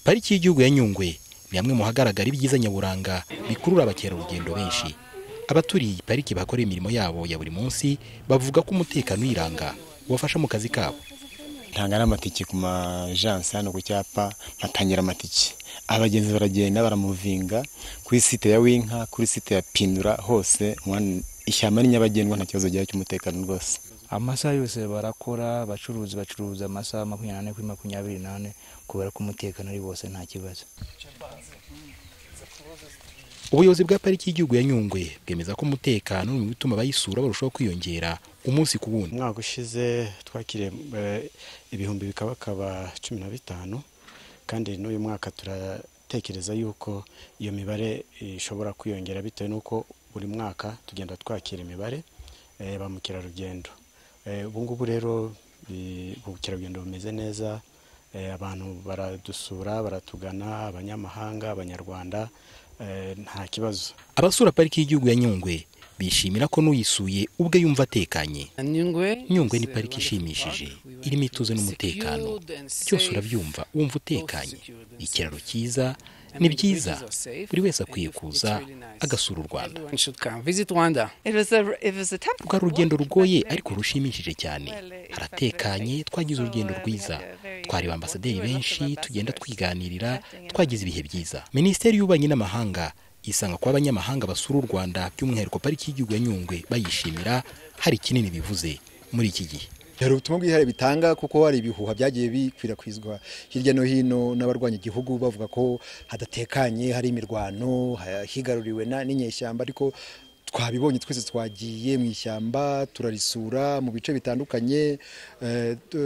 Pariki y'igihugu ya Nyungwe ni hamwe mu hagaragara ibyiza nyaburanga bikurura abakerarugendo benshi. Abaturiye iyi pariki bakora imirimo yabo ya buri munsi bavuga ko umutekano uyiranga ubafasha mu kazi kabo. Ntanga n'amatike ku majansi hano ku cyapa, nkatangira amatike. Abagenzi baragenda baramuvinga kuri site ya Winka, kuri site ya Pindura, hose ishyamba ni nyabagendwa, nta kibazo gihari cy'umutekano rwose. Amasaha yose barakora, abacuruzi bacuruza amasaha 24 kuri 24 kubera ko umutekano ari wose, nta kibazo. Ubuyobozi bwa pariki y'igihugu ya Nyungwe bwemeza ko umutekano uri mu bituma abayisura barushaho kwiyongera umunsi ku wundi. Umwaka ushize twakiriye ibihumbi bikabakaba 15, kandi n'uyu mwaka turatekereza yuko iyo mibare ishobora kwiyongera bitewe n'uko buri mwaka tugenda twakira imibare ba mukerarugendo. Ubu ngubu rero ubukerarugendo bumeze neza, abantu baradusura, baratugana, abanyamahanga, abanyarwanda, nta kibazo. Abasura pariki y'igihugu ya Nyungwe bishimira ko n'uyisuye ubwe yumva atekanye. Nyungwe ni pariki ishimishije, irimo ituze n'umutekano, byose urabyumva wumva utekanye. Ikiraro cyiza ni byiza, buri wese akwiye kuza agasura u Rwanda. Rwari urugendo rugoye ariko rushimishije cyane, haratekanye, twagize urugendo rwiza, twari ambasaderi benshi, tugenda twiganirira, twagize ibihe byiza. Minisiteri y'Ububanyi n'Amahanga isanga kuba abanyamahanga basura u Rwanda by'umwihariko pariki y'igihugu ya Nyungwe bayishimira, hari kinini bivuze muri iki gihe. Hari ubutumwa bwihariye bitanga, kuko hari ibihuha byagiye bikwirakwizwa hirya no hino n'abarwanya igihugu bavuga ko hadatekanye, hari imirwano, higaruriwe n'inyeshyamba, ariko twabibonye twese, twagiye mu ishyamba turarisura mu bice bitandukanye,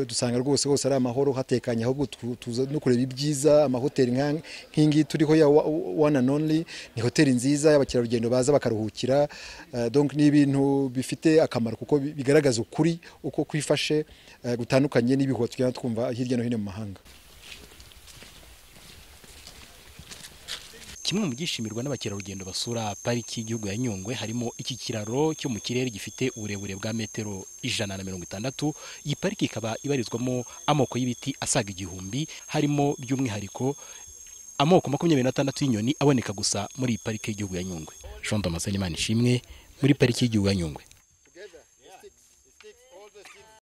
dusanga rwose hose ari amahoro, hatekanye, ahubwo tuza no kureba ibyiza. Amahoteli nk'ingi turiho ya One and Only ni hoteli nziza y'abakerarugendo baza bakaruhukira. Donc ni ibintu bifite akamaro kuko bigaragaza ukuri uko kwifashe gutandukanye n'ibihuha tugenda twumva hirya no hino mu mahanga. Kimwe mu byishimirwa n'abakerarugendo basura pariki y'igihugu ya Nyungwe harimo iki kiraro cyo mu kirere gifite uburebure bwa metero 160. Iyi pariki ikaba ibarizwamo amoko y'ibiti asaga 1000, harimo by'umwihariko amoko 26 y'inyoni aboneka gusa muri iyi pariki y'igihugu ya Nyungwe. Jean Damascene Imanishimwe muri pariki y'igihugu ya Nyungwe.